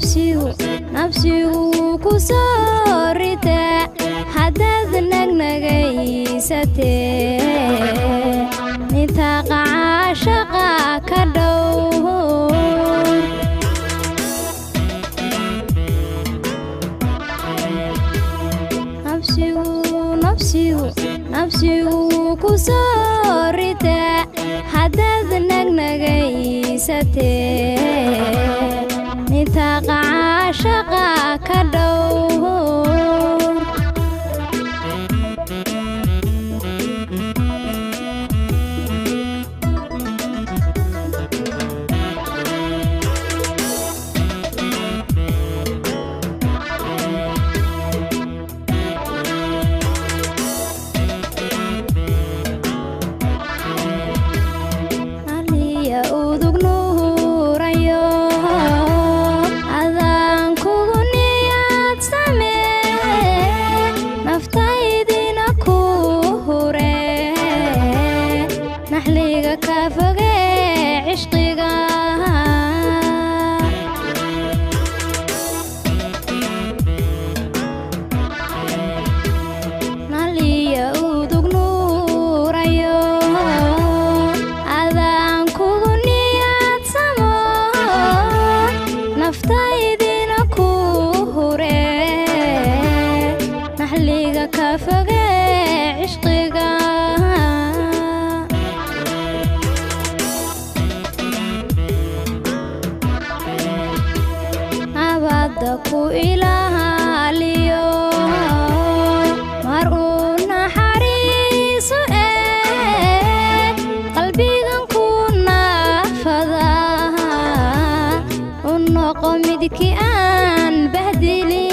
Nafsigu nafsigu ku soo ritaa haddaad nagnagaysatee, nitaaqa caashaqa ka dhow. Nafsigu nafsigu nafsigu ku soo ritaa haddaad nagnagaysatee, nitaaqa caashaqa ka dhow. Aliya udug nuurayo, adaan kugu niyad samee, naftaydina ku hure, naxliga ka fogee cishqiga. Naliya udug nuurayo, adaan kugu niyad samo, naftaydina ku hure, naxliga ka fogee cishqiga. Nabadda ku ilaaliyo, mar uu naxariiso ee qalbigan ku naafada, u noqo midkii aan bahdilin.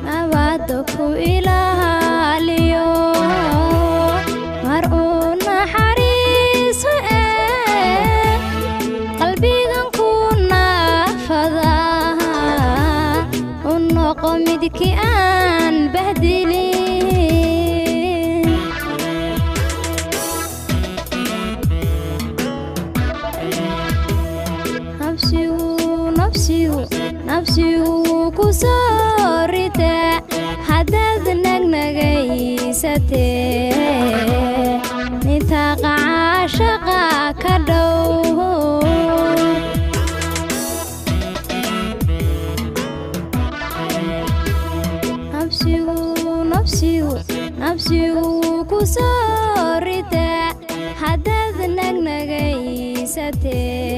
Nabadda ku ilaaliyo, mar uu naxariiso ee qalbigan ku naafada, u noqo midkii aan bahdilin. Nafsigu nafsigu nafsigu ku soo ritaa haddaad nagnagaysatee, nitaaqa caashaqa ka dhow. Nafsigu nafsigu nafsigu ku soo ritaa haddaad nagnagaysatee.